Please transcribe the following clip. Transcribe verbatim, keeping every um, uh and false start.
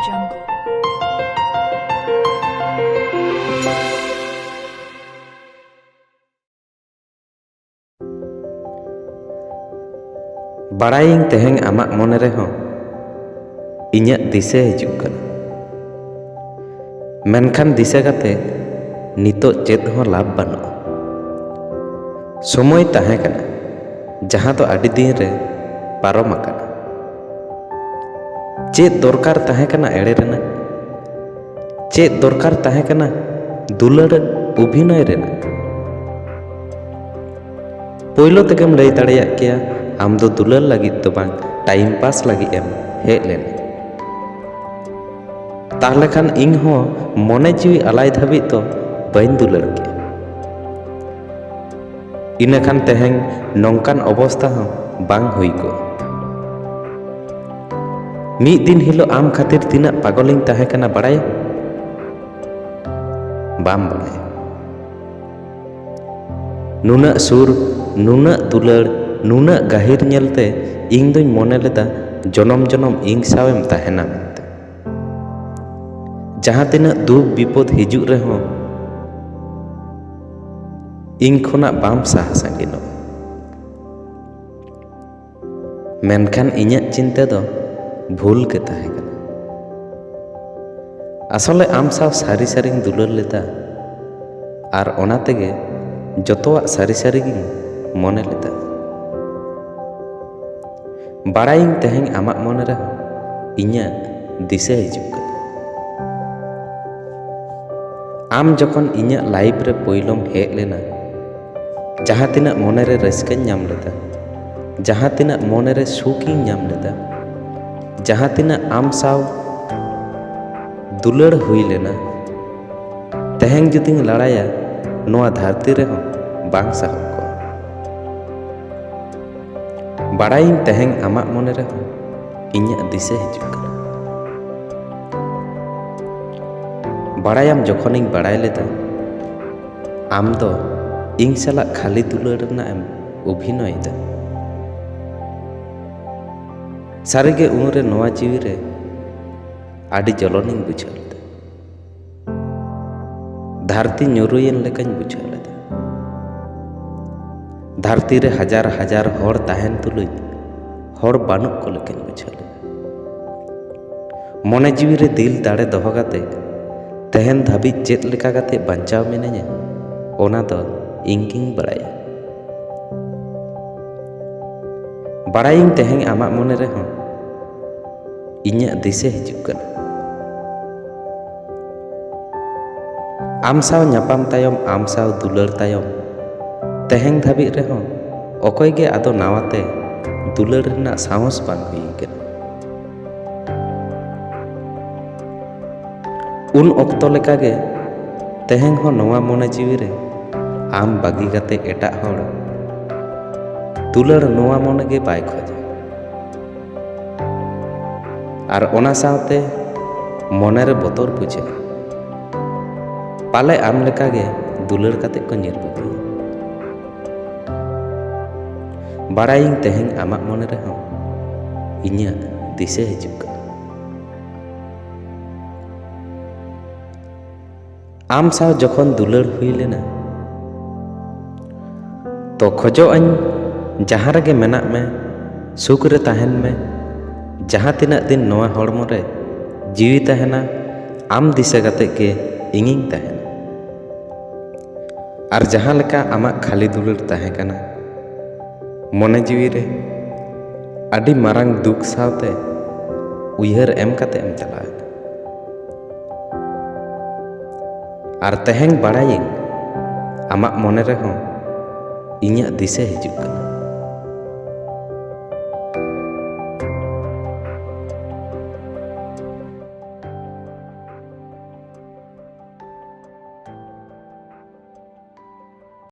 Jungle. ᱵᱟᱲᱟᱭᱟᱹᱧ ᱛᱮᱦᱮᱧ ᱟᱢᱟᱜ ᱢᱚᱱᱮ ᱨᱮᱦᱚᱸ ᱤᱧᱟᱹᱜ ᱫᱤᱥᱟᱹ ᱦᱤᱡᱩᱜ ᱠᱟᱱᱟ, ᱢᱮᱱᱠᱷᱟᱱ ᱫᱤᱥᱟᱹ ᱠᱟᱛᱮ ᱱᱤᱛᱚᱜ ᱪᱮᱫ ᱦᱚᱸ ᱞᱟᱵᱷ ᱵᱟᱹᱱᱩᱜᱼᱟ᱾ ᱥᱚᱢᱚᱭ ᱛᱟᱦᱮᱸ ᱠᱟᱱᱟ, ᱡᱟᱦᱟᱸ ᱫᱚ ᱟᱹᱰᱤ ᱫᱤᱱ ᱨᱮ ᱯᱟᱨᱚᱢ ᱟᱠᱟᱱᱟ᱾ ᱪᱮᱫ ᱫᱚᱨᱠᱟᱨ ᱛᱟᱦᱮᱸ ᱠᱟᱱᱟ ᱮᱲᱮ ᱨᱮᱱᱟᱜ? ᱪᱮᱫ ᱫᱚᱨᱠᱟᱨ ᱛᱟᱦᱮᱸ ᱠᱟᱱᱟ ᱫᱩᱞᱟᱹᱲ ᱚᱵᱷᱤᱱᱚᱭ ᱨᱮᱱᱟᱜ? ᱯᱳᱭᱞᱳ ᱛᱮᱜᱮᱢ ᱞᱟᱹᱭ ᱫᱟᱲᱮᱭᱟᱜ ᱠᱮᱭᱟ, ᱟᱢ ᱫᱚ ᱫᱩᱞᱟᱹᱲ ᱞᱟᱹᱜᱤᱫ ᱫᱚ ᱵᱟᱝ, ᱴᱟᱭᱤᱢ ᱯᱟᱥ ᱞᱟᱹᱜᱤᱫ ᱮᱢ ᱦᱮᱡ ᱞᱮᱱᱟ᱾ ᱛᱟᱦᱞᱮ ᱠᱷᱟᱱ ᱤᱧ ᱦᱚᱸ ᱢᱚᱱᱮ ᱡᱤᱣᱤ ᱟᱞᱟᱭ ᱫᱷᱟᱹᱵᱤᱡ ᱫᱚ ᱵᱟᱹᱧ ᱫᱩᱞᱟᱹᱲ ᱠᱮᱭᱟ᱾ ᱤᱱᱟᱹ ᱠᱷᱟᱱ ᱛᱮᱦᱮᱧ ᱱᱚᱝᱠᱟᱱ ᱚᱵᱚᱥᱛᱷᱟ ᱦᱚᱸ ᱵᱟᱝ ᱦᱩᱭ ᱠᱚᱜᱼᱟ᱾ ᱢᱤᱫ ᱫᱤᱱ ᱦᱤᱞᱳᱜ ᱟᱢ ᱠᱷᱟᱹᱛᱤᱨ ᱛᱤᱱᱟᱹᱜ ᱯᱟᱜᱚᱞᱤᱧ ᱛᱟᱦᱮᱸ ᱠᱟᱱᱟ ᱵᱟᱲᱟᱭᱟᱢ? ᱵᱟᱢ ᱵᱟᱲᱟᱭᱟ᱾ ᱱᱩᱱᱟᱹᱜ ᱥᱩᱨ, ᱱᱩᱱᱟᱹᱜ ᱫᱩᱞᱟᱹᱲ, ᱱᱩᱱᱟᱹᱜ ᱜᱟᱹᱦᱤᱨ ᱧᱮᱞᱛᱮ ᱤᱧ ᱫᱩᱧ ᱢᱚᱱᱮ ᱞᱮᱫᱟ ᱡᱚᱱᱚᱢ ᱡᱚᱱᱚᱢ ᱤᱧ ᱥᱟᱶᱮᱢ ᱛᱟᱦᱮᱱᱟ ᱢᱮᱱᱛᱮ᱾ ᱡᱟᱦᱟᱸ ᱛᱤᱱᱟᱹᱜ ᱫᱩᱠ ᱵᱤᱯᱚᱫ ᱦᱤᱡᱩᱜ ᱨᱮᱦᱚᱸ ᱤᱧ ᱠᱷᱚᱱᱟᱜ ᱵᱟᱢ ᱥᱟᱦᱟ ᱥᱟᱺᱜᱤᱧᱚᱜᱼᱟ᱾ ᱢᱮᱱᱠᱷᱟᱱ ᱤᱧᱟᱹᱜ ᱪᱤᱱᱛᱟᱹ ᱫᱚ ᱵᱷᱩᱞ ᱜᱮ ᱛᱟᱦᱮᱸ ᱠᱟᱱᱟ᱾ ᱟᱥᱚᱞᱮ ᱟᱢ ᱥᱟᱶ ᱥᱟᱹᱨᱤ ᱥᱟᱹᱨᱤᱧ ᱫᱩᱞᱟᱹᱲ ᱞᱮᱫᱟ, ᱟᱨ ᱚᱱᱟ ᱛᱮᱜᱮ ᱡᱚᱛᱚᱣᱟᱜ ᱥᱟᱹᱨᱤ ᱥᱟᱹᱨᱤ ᱜᱤᱧ ᱢᱚᱱᱮ ᱞᱮᱫᱟ᱾ ᱵᱟᱲᱟᱭᱟᱹᱧ ᱛᱮᱦᱮᱧ ᱟᱢᱟᱜ ᱢᱚᱱᱮ ᱨᱮᱦᱚᱸ ᱤᱧᱟᱹᱜ ᱫᱤᱥᱟᱹ ᱦᱤᱡᱩᱜ ᱠᱟᱱᱟ᱾ ᱟᱢ ᱡᱚᱠᱷᱚᱱ ᱤᱧᱟᱹᱜ ᱞᱟᱭᱤᱯᱷ ᱨᱮ ᱯᱳᱭᱞᱳᱢ ᱦᱮᱡ ᱞᱮᱱᱟ, ᱡᱟᱦᱟᱸ ᱛᱤᱱᱟᱹᱜ ᱢᱚᱱᱮᱨᱮ ᱨᱟᱹᱥᱠᱟᱹᱧ ᱧᱟᱢ ᱞᱮᱫᱟ, ᱡᱟᱦᱟᱸ ᱛᱤᱱᱟᱹᱜ ᱢᱚᱱᱮᱨᱮ ᱥᱩᱠᱤᱧ ᱧᱟᱢ ᱞᱮᱫᱟ, ᱡᱟᱦᱟᱸ ᱛᱤᱱᱟᱹᱜ ᱟᱢ ᱥᱟᱶ ᱫᱩᱞᱟᱹᱲ ᱦᱩᱭ ᱞᱮᱱᱟ, ᱛᱮᱦᱮᱧ ᱡᱩᱫᱤᱧ ᱞᱟᱲᱟᱭᱟ, ᱱᱚᱣᱟ ᱫᱷᱟᱹᱨᱛᱤ ᱨᱮᱦᱚᱸ ᱵᱟᱝ ᱥᱟᱦᱚᱵ ᱠᱚᱜᱼᱟ᱾ ᱵᱟᱲᱟᱭᱟᱹᱧ ᱛᱮᱦᱮᱧ ᱟᱢᱟᱜ ᱢᱚᱱᱮ ᱨᱮᱦᱚᱸ ᱤᱧᱟᱹᱜ ᱫᱤᱥᱟᱹ ᱦᱤᱡᱩᱜ ᱠᱟᱱᱟ᱾ ᱵᱟᱲᱟᱭᱟᱢ, ᱡᱚᱠᱷᱚᱱᱤᱧ ᱵᱟᱲᱟᱭ ᱞᱮᱫᱟ ᱟᱢ ᱫᱚ ᱤᱧ ᱥᱟᱞᱟᱜ ᱠᱷᱟᱹᱞᱤ ᱫᱩᱞᱟᱹᱲ ᱨᱮᱱᱟᱜ ᱮᱢ ᱚᱵᱷᱤᱱᱚᱭᱮᱫᱟ, ᱥᱟᱹᱨᱤᱜᱮ ᱩᱱᱨᱮ ᱱᱚᱣᱟ ᱡᱤᱣᱤ ᱨᱮ ᱟᱹᱰᱤ ᱡᱚᱞᱚᱱᱤᱧ ᱵᱩᱡᱷᱟᱹᱣ ᱞᱮᱫᱟ᱾ ᱫᱷᱟᱹᱨᱛᱤ ᱧᱩᱨᱩᱭᱮᱱ ᱞᱮᱠᱟᱧ ᱵᱩᱡᱷᱟᱹᱣ ᱞᱮᱫᱟ᱾ ᱫᱷᱟᱹᱨᱛᱤ ᱨᱮ ᱦᱟᱡᱟᱨ ᱦᱟᱡᱟᱨ ᱦᱚᱲ ᱛᱟᱦᱮᱱ ᱛᱩᱞᱩᱡ ᱦᱚᱲ ᱵᱟᱹᱱᱩᱜ ᱠᱚ ᱞᱮᱠᱟᱧ ᱵᱩᱡᱷᱟᱹᱣ ᱞᱮᱫᱟ᱾ ᱢᱚᱱᱮ ᱡᱤᱣᱤ ᱨᱮ ᱫᱤᱞ ᱫᱟᱲᱮ ᱫᱚᱦᱚ ᱠᱟᱛᱮ ᱛᱮᱦᱮᱧ ᱫᱷᱟᱹᱵᱤᱡ ᱪᱮᱫ ᱞᱮᱠᱟ ᱠᱟᱛᱮ ᱵᱟᱧᱪᱟᱣ ᱢᱤᱱᱟᱹᱧᱟ, ᱚᱱᱟ ᱫᱚ ᱤᱧ ᱜᱤᱧ ᱵᱟᱲᱟᱭᱟ᱾ ᱵᱟᱲᱟᱭᱟᱹᱧ ᱛᱮᱦᱮᱧ ᱟᱢᱟᱜ ᱢᱚᱱᱮ ᱨᱮᱦᱚᱸ ᱤᱧᱟᱹᱜ ᱫᱤᱥᱟᱹ ᱦᱤᱡᱩᱜ ᱠᱟᱱᱟ᱾ ᱟᱢ ᱥᱟᱶ ᱧᱟᱯᱟᱢ ᱛᱟᱭᱚᱢ, ᱟᱢ ᱥᱟᱶ ᱫᱩᱞᱟᱹᱲ ᱛᱟᱭᱚᱢ, ᱛᱮᱦᱮᱧ ᱫᱷᱟᱹᱵᱤᱡ ᱨᱮᱦᱚᱸ ᱚᱠᱚᱭ ᱜᱮ ᱟᱫᱚ ᱱᱟᱣᱟᱛᱮ ᱫᱩᱞᱟᱹᱲ ᱨᱮᱱᱟᱜ ᱥᱟᱦᱚᱥ ᱵᱟᱝ ᱦᱩᱭ ᱠᱟᱱᱟ᱾ ᱩᱱ ᱚᱠᱛᱚ ᱞᱮᱠᱟᱜᱮ ᱛᱮᱦᱮᱧ ᱦᱚᱸ ᱱᱚᱣᱟ ᱢᱚᱱᱮ ᱡᱤᱣᱤ ᱨᱮ ᱟᱢ ᱵᱟᱹᱜᱤ ᱠᱟᱛᱮ ᱮᱴᱟᱜ ᱦᱚᱲ ᱫᱩᱞᱟᱹᱲ, ᱱᱚᱣᱟ ᱢᱚᱱᱮ ᱜᱮ ᱵᱟᱭ ᱠᱷᱚᱡᱟ᱾ ᱟᱨ ᱚᱱᱟ ᱥᱟᱶᱛᱮ ᱢᱚᱱᱮᱨᱮ ᱵᱚᱛᱚᱨ ᱵᱩᱡᱷᱟᱹᱜᱼᱟ, ᱯᱟᱞᱮ ᱟᱢ ᱞᱮᱠᱟᱜᱮ ᱫᱩᱞᱟᱹᱲ ᱠᱟᱛᱮ ᱠᱚ ᱧᱤᱨ ᱵᱟᱹᱜᱤᱭᱟ᱾ ᱵᱟᱲᱟᱭᱟᱹᱧ ᱛᱮᱦᱮᱧ ᱟᱢᱟᱜ ᱢᱚᱱᱮ ᱨᱮᱦᱚᱸ ᱤᱧᱟᱹᱜ ᱫᱤᱥᱟᱹ ᱦᱤᱡᱩᱜ ᱠᱟᱱᱟ᱾ ᱟᱢ ᱥᱟᱶ ᱡᱚᱠᱷᱚᱱ ᱫᱩᱞᱟᱹᱲ ᱦᱩᱭ ᱞᱮᱱᱟ, ᱛᱚ ᱠᱷᱚᱡᱚᱜ ᱟᱹᱧ ᱡᱟᱦᱟᱸ ᱨᱮᱜᱮ ᱢᱮᱱᱟᱜ ᱢᱮ, ᱥᱩᱠ ᱨᱮ ᱛᱟᱦᱮᱱ ᱢᱮ᱾ ᱡᱟᱦᱟᱸ ᱛᱤᱱᱟᱹᱜ ᱫᱤᱱ ᱱᱚᱣᱟ ᱦᱚᱲᱢᱚ ᱨᱮ ᱡᱤᱣᱤ ᱛᱟᱦᱮᱱᱟ, ᱟᱢ ᱫᱤᱥᱟᱹ ᱠᱟᱛᱮ ᱜᱮ ᱤᱧᱤᱧ ᱛᱟᱦᱮᱱᱟ᱾ ᱟᱨ ᱡᱟᱦᱟᱸ ᱞᱮᱠᱟ ᱟᱢᱟᱜ ᱠᱷᱟᱹᱞᱤ ᱫᱩᱞᱟᱹᱲ ᱛᱟᱦᱮᱸ ᱠᱟᱱᱟ, ᱢᱚᱱᱮ ᱡᱤᱣᱤ ᱨᱮ ᱟᱹᱰᱤ ᱢᱟᱨᱟᱝ ᱫᱩᱠ ᱥᱟᱶᱛᱮ ᱩᱭᱦᱟᱹᱨ ᱮᱢ ᱠᱟᱛᱮ ᱮᱢ ᱪᱟᱞᱟᱣ ᱮᱱᱟ᱾ ᱟᱨ ᱛᱮᱦᱮᱧ ᱵᱟᱲᱟᱭᱟᱹᱧ, ᱟᱢᱟᱜ ᱢᱚᱱᱮ ᱨᱮᱦᱚᱸ ᱤᱧᱟᱹᱜ ᱫᱤᱥᱟᱹ ᱦᱤᱡᱩᱜ ᱠᱟᱱᱟ᱾